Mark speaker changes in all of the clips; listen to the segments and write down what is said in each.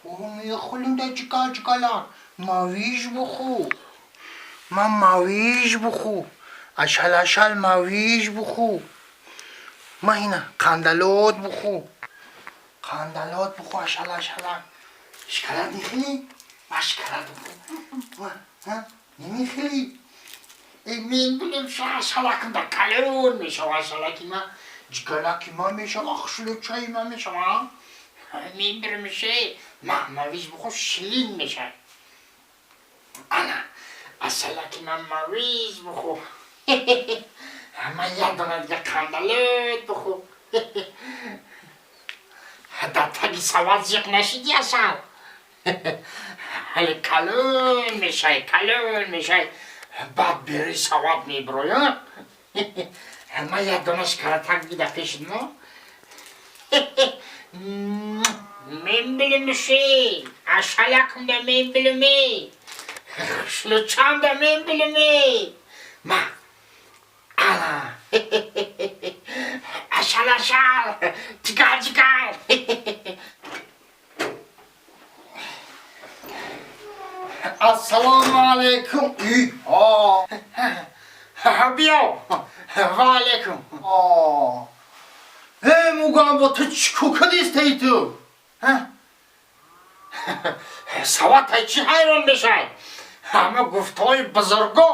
Speaker 1: Мехӯлим да чикал чикалак. Мавиж бухӯ. Ман мавиж бухӯ. Ашал ашал мавиж бухӯ. Ма ина қандалот бухӯ. Қандалот бухӯ ашал ашалак. Шоколад мехӯрӣ? Ма шоколад бухӯ. Ма, ҳа? Намехӯрӣ? Мебинем ашалакам да калон мешава ашалаки ма. Ҷигалаки ма мешава, хушрӯчаи ма мешава. Мебиримше, ма мавиз бухӯ ширин мешавад. Ана, асалаки ман мавиз бухӯ. Ман як дона дига қандалот бухӯ. Дар таги сават зиқ нашиди асал? Ҳали калон мешавӣ, калон мешавӣ. Баъд бери сават мебироя. Ман як дона шоколадак бида пеши мо. Мембилимши, ашалакмда мембилими, хушрӯчамда мембилими. Ма, ана, ашал ашал, чикал чикал. Ассалому алайкум. Биё. Ва алайкум. Э, мугамбо, ту чӣ кӯкадистаи ту? Саватай чӣ ҳайрон мешавад? Ҳама гуфтаҳои бузурго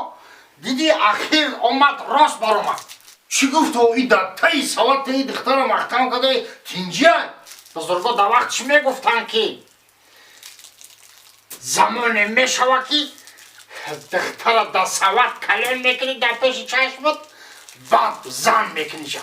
Speaker 1: диди ахир омад рост баромад. Чӣ гуфто и дар таи саватаи духтара маҳкам кадаи тинҷиай? Бузурго дар вақт чӣ мегуфтанд ки замоне мешавад ки духтара дар сават калон мекунӣ дар пеши чашмат, баъд зан мекуниша.